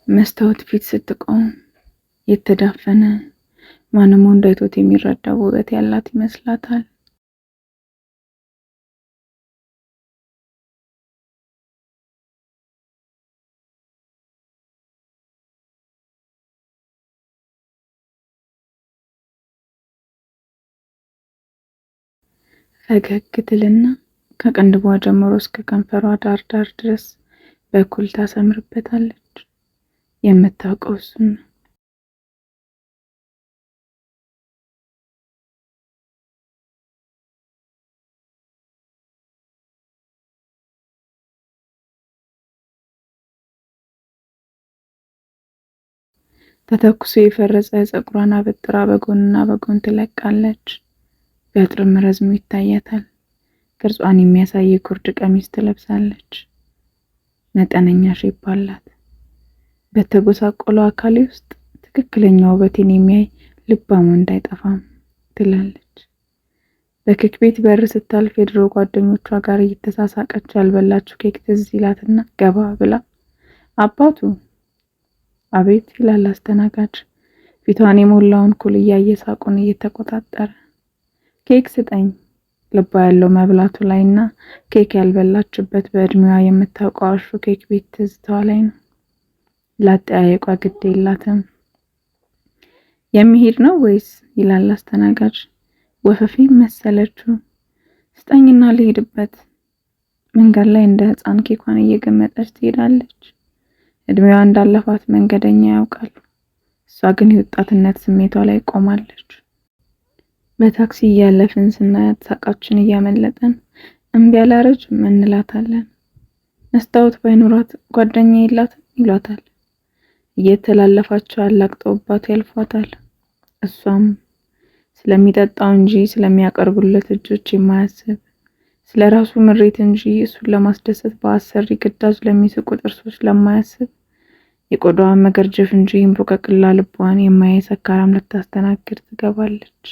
መስታወት ፊት ስትቆም የተዳፈነ፣ ማንም ወንድ አይቶት የሚረዳው ውበት ያላት ይመስላታል። ፈገግ ትልና ከቅንድቧ ጀምሮ እስከ ከንፈሯ ዳር ዳር ድረስ በኩል ታሰምርበታለች። የምታውቀው እሱን ነው። ተተኩሶ የፈረጸ ፀጉሯን አበጥራ በጎንና በጎን ትለቃለች። ቢያጥርም ረዝሞ ይታያታል። ቅርጿን የሚያሳይ ጉርድ ቀሚስ ትለብሳለች። መጠነኛ shape አላት። በተጎሳቆለው አካሌ ውስጥ ትክክለኛ ውበቴን የሚያይ ልባም ወንድ አይጠፋም ትላለች። በኬክ ቤት በር ስታልፍ የድሮ ጓደኞቿ ጋር እየተሳሳቀች ያልበላችው ኬክ ትዝ ይላትና ገባ ብላ "አባቱ!" "አቤት" ይላል አስተናጋጅ ፊቷን የሞላውን ኩል እያየ ሳቁን እየተቆጣጠረ። "ኬክ ስጠኝ።" ልቧ ያለው መብላቱ ላይና ኬክ ያልበላችበት በእድሜዋ የምታውቀው አሹ ኬክ ቤት ትዝታዋ ላይ ነው። ለአጠያየቋ ግድ የላትም። "የሚሄድ ነው ወይስ?" ይላል አስተናጋጅ። ወፈፌ መሰለችው። "ስጠኝና ልሂድበት።" መንገድ ላይ እንደ ሕፃን ኬኳን እየገመጠች ትሄዳለች። እድሜዋ እንዳለፋት መንገደኛ ያውቃል። እሷ ግን የወጣትነት ስሜቷ ላይ ቆማለች። በታክሲ እያለፍን ስናያት ሳቃችን እያመለጠን "እምቢ አላረጅም" እንላታለን። መስታወት ባይኖራት ጓደኛ የላትም ይሏታል። እየተላለፋቸው አላግጠውባት ያልፏታል። እሷም ስለሚጠጣው እንጂ ስለሚያቀርቡለት እጆች የማያስብ፣ ስለራሱ ምሬት እንጂ እሱን ለማስደሰት በአሰሪ ግዳጅ ለሚስቁ ጥርሶች ለማያስብ፣ የቆዳዋን መገርጀፍ እንጂ እምቦቀቅላ ልቧን የማያይ ሰካራም ልታስተናግድ ትገባለች።